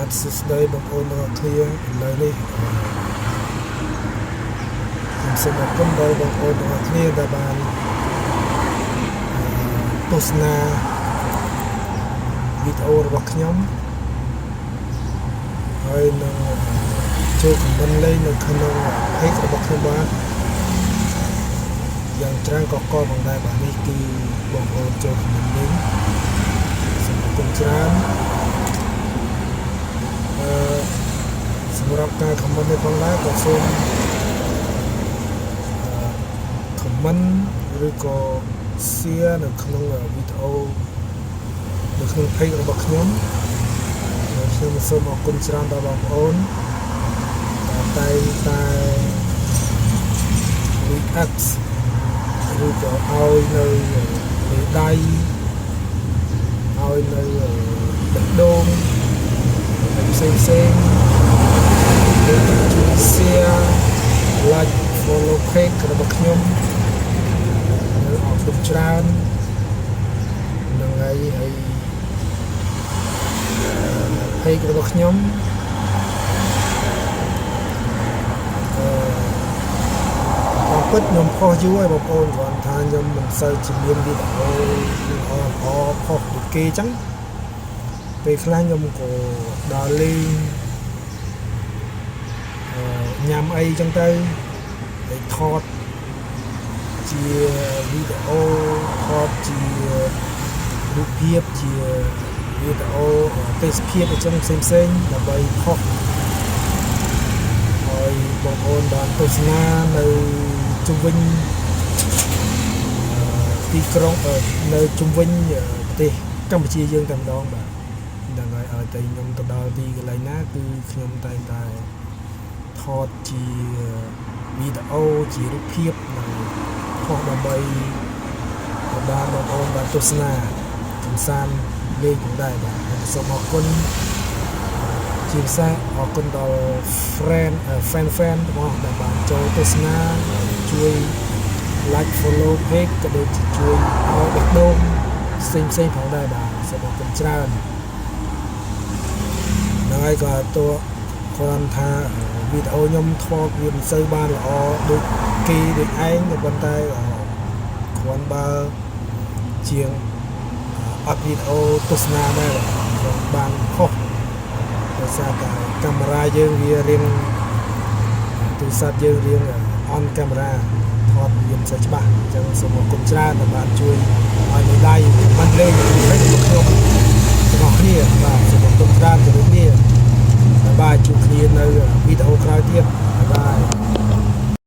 បាទសួស្តីបងប្អូនទាំងអស់គ្នាឥឡូវនេះខ្ញុំសូមអរគុណដល់បងប្អូនទាំងអស់គ្នាដែលបានទស្សនាវីដេអូរបស់ខ្ញុំហើយនឹងចូល comment លេងនៅក្នុង page របស់ខ្ញុំបាទយ៉ាងច្រើនក៏កផងដែរបាទនេះគឺបងប្អូនចូល comment លេងសូមអរគុណច្រើនអឺសម្រាប់ការ comment នេះផងដែរក៏សូមអឺ comment ឬក៏ share នៅក្នុងវីដេអូនៅក្នុង page របស់ខ្ញុំហើយខ្ញុំសូមអរគុណច្រើនដល់បងប្អូនដែលតែងតែ react ឬក៏ឲ្យនៅមេដៃឲ្យនៅបេះដូងហើយផ្សេងផ្សេងឬក៏ជួយ share like follow page របស់ខ្ញុំនៅអរគុណច្រើននឹងហើយហើយ page របស់ខ្ញុំតាមពិតខ្ញុំផុសយូរហើយបងប្អូនគ្រាន់ថាខ្ញុំមិនសូវជាមានវីដេអូល្អល្អផុសដូចគេអញ្ចឹងពេលខ្លះខ្ញុំក៏ដើរលេងញ៉ាំអីអញ្ចឹងទៅហើយថតជាវីដេអូថតជារូបភាពជាវីដេអូទេសភាពអញ្ចឹងផ្សេងផ្សេងៗដើម្បីផុសឲ្យបងប្អូនបានទស្សនានៅជុំវិញទីក្រុងនៅជុំវិញប្រទេសកម្ពុជាយើងតែម្ដងបាទហ្នឹងហើយឲ្យតែខ្ញុំទៅដល់ទីកន្លែងណាគឺខ្ញុំតែងតែថតជាវីដេអូជារូបភាពនិងផុសដើម្បីឲ្យបានបងប្អូនបានទស្សនាកំសាន្តលេងផងដែរបាទហើយសូមអរគុណជាពិសេសអរគុណដល់ friend fan fan ទាំងអស់ដែលបានចូលទស្សនាជួយ like follow page ក៏ដូចជាជួយឲ្យបេះដូងផ្សេងផ្សេងផងដែរបាទសូមអរគុណច្រើនហ្នឹងហើយក៏តួគ្រាន់ថាវីដេអូខ្ញុំថតវាមិនសូវបានល្អដូចគេដូចឯងក៏ប៉ុន្តែគ្រាន់បើជាងអត់វីដេអូទស្សនាដែរបាទបានផុសដោយសារតែកាមេរ៉ាយើងវារៀងទូរស័ព្ទយើងរៀងអន់កាមេរ៉ាថតវាមិនសូវច្បាស់អញ្ចឹងសូមអរគុណច្រើនដែលបានជួយឲ្យមេដៃមិនលេងនៅរបស់ខ្ញុំទាំងអស់គ្នាបាទសូមអរគុណច្រើនជម្រាបលាbye bye ជួបគ្នានៅវីដេអូក្រោយទៀត។